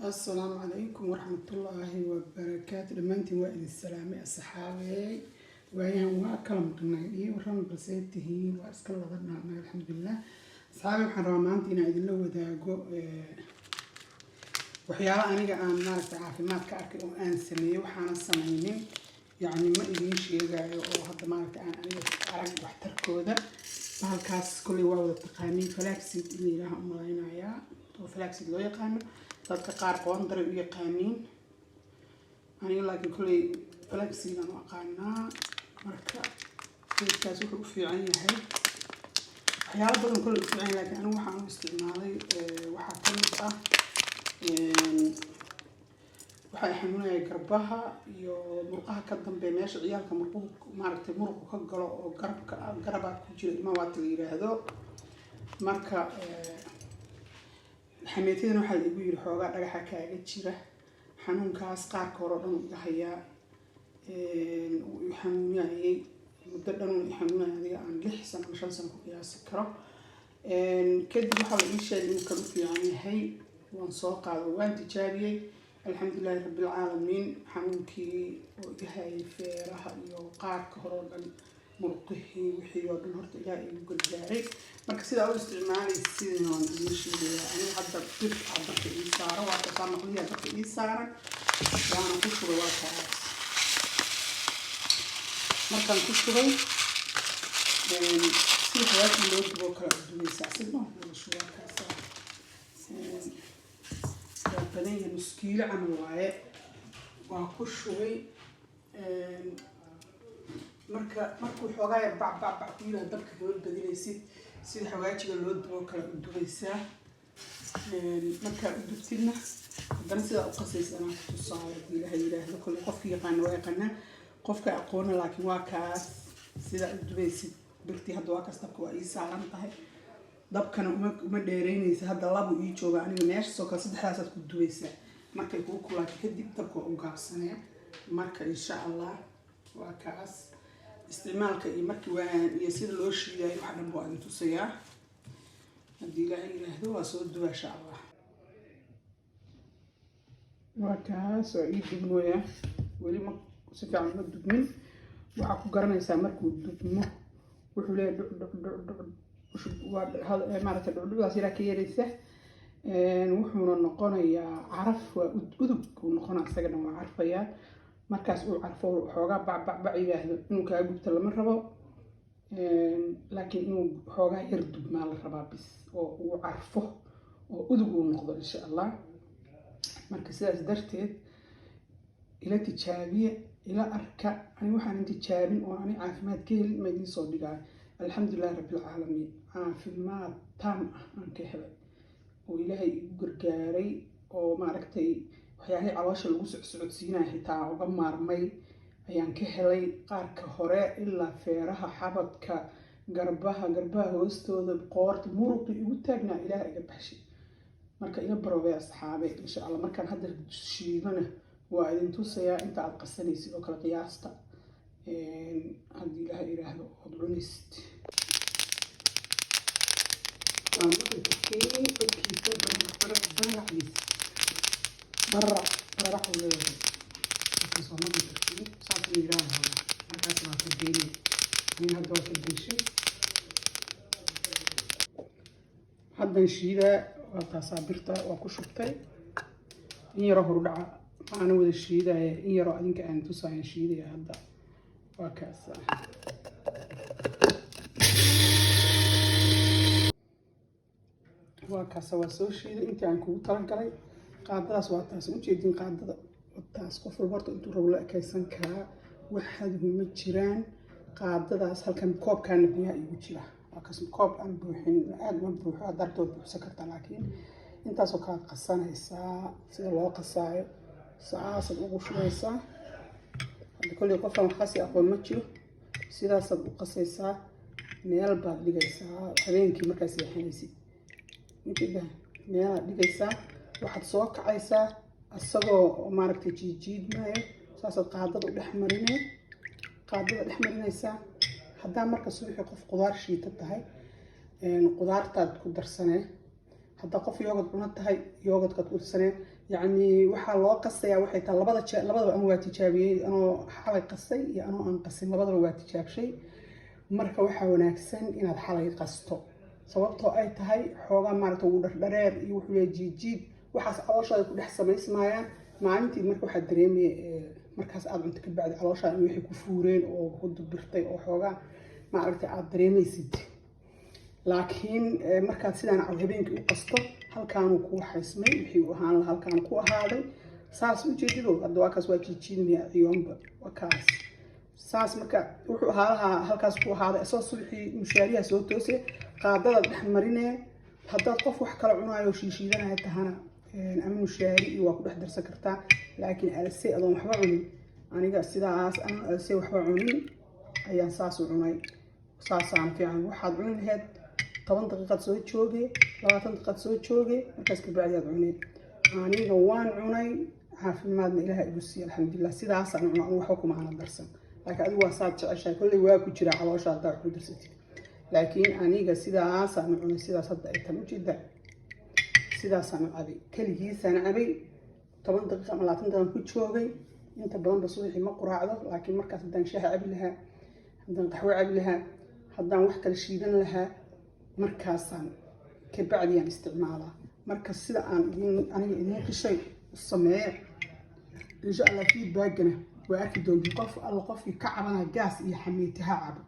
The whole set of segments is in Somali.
Asalaamu calaykum waraxmatullaahi wabarakaatu. Dhammaantiin waa idin salaamay, asxaabey. Waayahan waa kala maqnay iyo waran, balsee tihiin? Waa iska lada dhaanay, alxamdulilah. Asxaabey, waxaan rabaa maanta inaan idinla wadaago waxyaalo aniga aan maaragtay caafimaad ka arkay oo aan sameeyey. Waxaana sameynin, yacni, ma idiin sheegayo oo hadda maaragtay aan aniga arag waxtarkooda. Bahalkaas kolley waa wada taqaaniin, flaxseed in la yidhaaha umalaynayaa, oo flaxseed loo yaqaano. Dadka qaar qoondaray u yaqaaniin, aniga laakiin kolley flaxseed aan u aqaanaa. Marka geedkaas wuxuu u fiican yahay waxyaalo badan kolley u fiican yahay, laakiin anigu waxaan u isticmaalay waxaa ka mid ah waxay xanuunaya garbaha iyo murqaha ka dambeeya, meesha ciyaalka murquhu maaragtay muruqu ka galo oo garabka garabaa ku jira ilmaha, waata la yiraahdo. Marka xameetidana waxaa la igu yiri xoogaa dhagaxa kaaga jira, xanuunkaas qaarka hore oo dhan uu iga hayaa, wuu i xanuunayay muddo dhan, uu i xanuunayay adiga aan 6 sano ama 5 sano ku qiyaasi karo. Kadib waxaa la ii sheegay inuu kan u fiican yahay. Waan soo qaado, waan tijaabiyey, alxamdulilaahi rabbilcaalamiin. Xanuunkii oo iga hayay feeraha iyo qaarka hore oo dhan, murqihii, wixii oo dhan horta Ilaah igu gargaaray. Marka sidaa u isticmaalaysidina waan idiin sheegayaa. Aniga hadda bir aa dabka ii saaro, waa kasaa maqliyaa dabka ii saaran, waana ku shubay. Waa kaas, markaan ku shubay, sida xawaashii loo dubo kale u dubaysaa, asigna wada shubaa. Kaasaa waa badan yahay, nus kiilo camal waaye. Waa ku shubay. Marka markuu xoogaa yar bac bac bac ku yiraha, dabka kama badinaysid, sida xawaajiga loo dubo kale u dubaysaa. Markaa u dubtidna, haddana sidaa u qasaysa anaa ku tusaayo, haddii Ilaahay yiraahdo. Kolley qofka yaqaana waa yaqaanaa, qofka aqoona laakiin waa kaas sidaa u dubaysid. Birtii hadda waa kaas, dabka waa ii saaran tahay, dabkana uma dheereynaysa. Hadda labu ii jooga aniga meeshaasoo kale, saddexdaasaad ku dubaysaa. Markay kuu kulaato kadib, dabka waa u gaabsanaya. Marka insha Allah waa kaas isticmaalka iyo markii waa iyo sida loo shiidayo, wax dhan waa idin tusayaa haddii Ilaahay yiraahdo. Waa soo duba insha Allah. Waa kaas, waa ii dubmooyaa, weli ma si fiican uma dubmin. Waxaa ku garanaysaa markuu dubmo, wuxuu leeyahay dhuc dhuc dhuc dhuc, waa maaragtay dhucdhucdaas yaraa ka yaraysa. Wuxuuna noqonayaa caraf, waa udug uu noqonaa, isaga dhan waa carfayaa. Markaas uu carfo, xoogaa bac bac bac yiraahdo, inuu kaa gubto lama rabo, laakiin inuu xoogaa yar dubmaa la rabaa bis, oo uu carfo oo udug uu noqdo insha Allah. Marka sidaas darteed ila tijaabiye, ila arka. Ani waxaanan tijaabin oo ani caafimaad ka helin ma idiin soo dhigaayo. Alxamdulilahi rabbilcaalamiin, caafimaad taam ah aan ka helay oo Ilaahay igu gargaaray, oo maaragtay waxyaalihii caloosha lagu socsocodsiinaya xitaa uga maarmay ayaan ka helay. Qaarka hore ilaa feeraha, xabadka, garbaha, garbaha hoostooda, qoorta, muruqii igu taagnaa Ilaah iga baxshay. Marka ila baroobay, asxaabe, insha Allah. Markaan hadda shiidona waa idin tusayaa inta aad qasanaysid oo kale qiyaasta, haddii Ilaah yiraahdo, ood cunaysid. Waa maqli kartiin codkiisa, barac baracdiis, barac barac uu leeyahay. Markaas waa maqli kartiin, saas la yiraahdo. Markaas waa ka deynay, nin hadda waa ka deyshay. Haddan shiidaa, waa taasaa birta waa ku shubtay. In yaroo horudhaca ma aana wada shiidaya, in yaroo adinka aan tusaayan shiidaya hadda. Waa kaasa, waa kaasa, waa soo shiiday intii aan kugu talagalay. Qaadadaas waa taas, ujeedin qaadada taas. Qof walba horta intuu rabo la ekaysan karaa, waxaadhu ma jiraan. Qaadadaas halkan koobkaana biyaha igu jira, waa kaas. Koob aan buuxin, aada uma buuxo, hadda rabto waad buuxsan kartaa, laakiin intaasoo kala qasanaysaa. Sida loo qasaayo, saasaad ugu shubaysaa. Hadda kolley qofaan wax qasi aqoon ma jiro. Sidaasaad u qasaysaa, meel baad dhigaysaa habeenkii markaad seexanaysid. Ujeeda, meelaad dhigaysaa, waxaad soo kacaysaa isagoo maaragtay jiijiidmaayo. Saasaad qaadada u dhex marinay, qaadada dhex marinaysaa. Haddaa marka subaxii qof qudaar shiita tahay, qudaartaad ku darsanee. Haddaa qof yogurt cuno tahay, yogurtkaad ku darsanee. Yacni waxaa loo qasayaa waxay tahay labada jee. Labadaba an waa tijaabiyey, anoo xalay qasay iyo anoo aan qasin, labadaba waa tijaabshay. Marka waxaa wanaagsan inaad xalay qasto, sababtoo ay tahay xoogaa maaragta wuu dhardhareer iyo wuxuu leeyahay jiijiid, waxaas calooshaada ku dhex samaysmayaan maalintii. Marka waxaad dareemaya markaas aada cunto ka bacdi calooshaada in wixii ku fuureen oo ku dubirtay oo xoogaa maaragtay aada dareemaysid. Laakiin markaad sidaan habeenkii u qasto, halkaanuu kuu xaysmay, wixii uu ahaan lahaa halkaan ku ahaaday. Saas ujeedido hadda waa kaas, waa jiijiidmaya ciyoonba, waa kaas saas. Marka wuxuu ahaa lahaa halkaas ku ahaaday asoo subaxii mushaariyaha soo toose qaadadaad dhex marinee. Haddaad qof wax kala cunaayo shiishiidanaya tahana, ama mushaari iyo waa ku dhex darsan kartaa. Laakiin alse adoon waxba cunin, aniga sidaas anoo alse waxba cunin ayaan saas u cunay, saasaan fiican. Waxaad cuni lahayd 10 daqiiqaad soo jooge, 20 daqiiqaad soo jooge, markaas kabacdi aad cunay. Aniga waan cunay, caafimaadna Ilaaha igu siiya, alxamdulilah. Sidaasaan cuna anu, waxba kuma aana darsan. Laakiin adigu waa saad jeceshahay, kolley waa ku jiraa caloosha haddaa wax ku darsatid. Laakiin aniga sidaasaan u cunay, sidaas hadda ay tan ujeeda, sidaasaan u cabay, keligiisaan cabay, 10 daqiiqa ama 20 daqiiqa ku joogay. Inta badanba subaxii ma quraacdo, laakiin markaas haddaan shaaha cabi lahaa, haddaan qaxwo cabi lahaa, haddaan wax kala shiidan lahaa, markaasaan kabacdiyaan isticmaalaa. Marka sida aan idin aniga idiin qishay u sameeya, insha Allah. Feedbackgana waa arki doontiin. Qof alla qofkii ka cabanaya gaas iyo xamiiti ha cabo.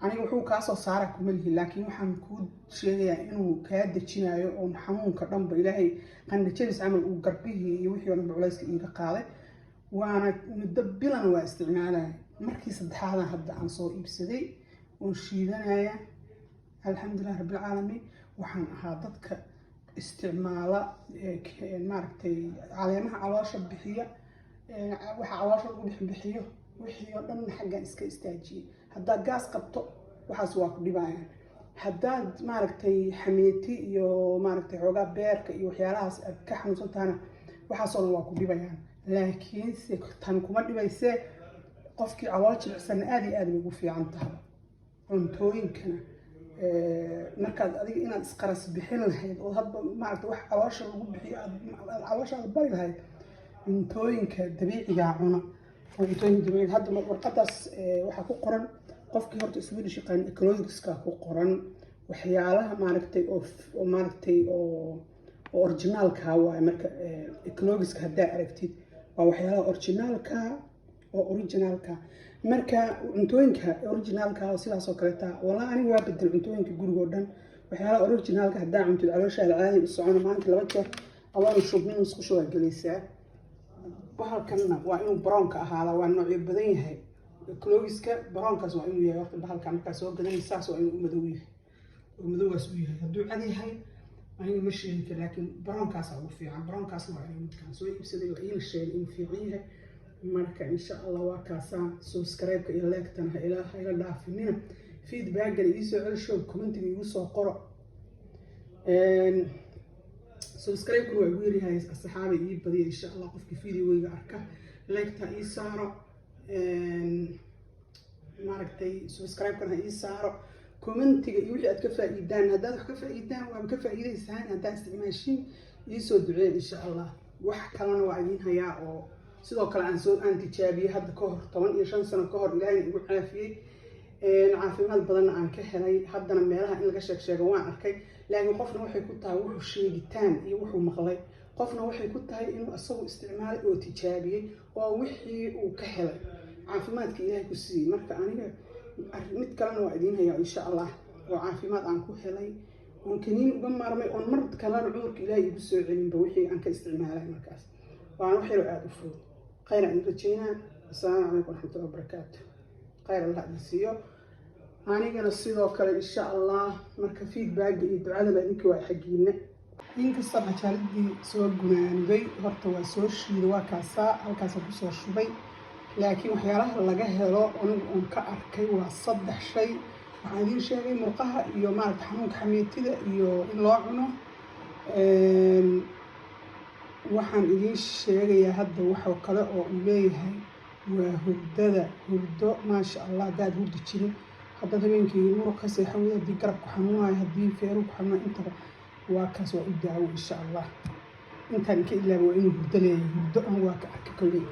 Aniga wuxuu kaa soo saara kuma lihi, laakiin waxaan kuu sheegayaa inuu kaa dejinayo oo xanuunka dhanba Ilaahay qandha jabis camal uu garbihii iyo wixii oo dhanba culayska iiga qaaday. Waana muddo bilan waa isticmaalaya, markii saddexaadan hadda aan soo iibsaday oon shiidanaya. Alxamdulilah rabbilcaalamiin. Waxaan ahaa dadka isticmaala maaragtay caleemaha caloosha bixiya, waxa caloosha lagu bixiyo, wixii oo dhan xaggan iska istaajiyey. Haddaad gaas qabto, waxaas waa ku dhibayaan. Haddaad maaragtay xameeti iyo maaragtay xoogaa beerka iyo waxyaalahaas aad ka xanuunsan tahana, waxaasoo dhan waa ku dhibayaan. Laakiinse tan kuma dhibaysee. Qofkii calool jilicsanna aada iyo aad bay ugu fiican tahay. Cuntooyinkana markaad adiga inaad isqaras bixin lahayd oo hadba maaragta wax caloosha lagu bixiyo aad calooshaada bari lahayd, cuntooyinka dabiicigaa cuna oo cuntooyinka dabiiciga. Hadda warqadaas waxaa ku qoran, qofkii horta Swedish yaqaan, ekologiska ku qoran, waxyaalaha maaragtay oo maaragtay oo originaalka waaye. Marka ekologiska haddaa aragtid, waa waxyaalaha originaalka oo originaalka. Marka cuntooyinka originaalka oo sidaas oo kaleeta, walaa aniga waa bedel cuntooyinka guriga oo dhan. Waxyaalaha originaalka haddaa cuntid, calooshaada caadi u socono. Maalinta laba jeer adoona shubnin musqusha waa gelaysaa. Bahalkanna waa inuu brownka ahaadaa, waa noocyo badan yahay. Ekologiska brownkaas waa inuu yahay. Horta bahalkan markaa soo gadanay, saas waa inuu u madow yahay oo madowgaas u yahay. Hadduu cad yahay aniga ma sheegi karo, laakiin brownkaasa ugu fiican. Brownkaasna waa inuu midkaan soo iibsaday, waa iina sheegay inuu fiican yahay. Marka insha Allah waa kaasaa. Subscribe-ka iyo like-tana ha ila dhaafinina. Feedbackgana iisoo celsho, commentiga igu soo qoro. Subscribe-kuna waa igu yaryahay, asxaabay, ii badiya insha Allah. Qofkii videogeyga arka like-ta ii saaro, maaragtay subscribe-kana ha ii saaro, commentiga iyo wixii aad ka faa-iidaan. Haddaad wax ka faa-iidaan, waaba ka faa-iideysaan. Haddaad isticmaashiin, iisoo duceeya insha Allah. Wax kalena waa idiin hayaa oo sidoo kale aan soo aan tijaabiyey hadda ka hor, 15 sano ka hor, Ilaahayna igu caafiyey, caafimaad badanna aan ka helay. Haddana meelaha in laga sheeg sheego waan arkay, laakiin qofna waxay ku tahay wuxuu sheegitaan iyo wuxuu maqlay, qofna waxay ku tahay inuu isagu isticmaalay oo tijaabiyey oo wixii uu ka helay caafimaadka Ilaahay ku siiyey. Marka aniga mid kalena waa idiin hayaa insha Allah oo caafimaad aan ku helay oon kaniin uga maarmay oon mar kalena cudurka Ilaahay igu soo celinba wixii aan ka isticmaalay markaas. Waana wax yaroo aada u fudud. Khayr aan rajeynaa. Asalaamu calaykum waraxmatullahi wabarakaatu. Khayr Allah idin siiyo, anigana sidoo kale insha Allah. Marka feedbacka iyo ducadaba idinka waa xaggiina. Inkasta majaaladii soo gunaaniday, horta waa soo shiiday, waa kaasaa halkaasa kusoo shubay. Laakiin waxyaalaha laga helo anigu uun ka arkay waa saddex shay. Waxaan idiin sheegay murqaha iyo maaragta xanuunka xameetida iyo in loo cuno. Waxaan idiin sheegayaa hadda waxoo kale oo uu leeyahay waa hurdada. Hurdo maasha Allah. Haddaad hurdi jirin, haddaad habeenkii muruq ka seexan weydo, haddii garabku xanuunayo, haddii feeruhu ku xanuunayo, intaba. Waa kaas, waa u daawo, insha Allah. Intaan ka ilaaba waa inuu hurdo leeyahay. Hurdo an waa ka arka kolley.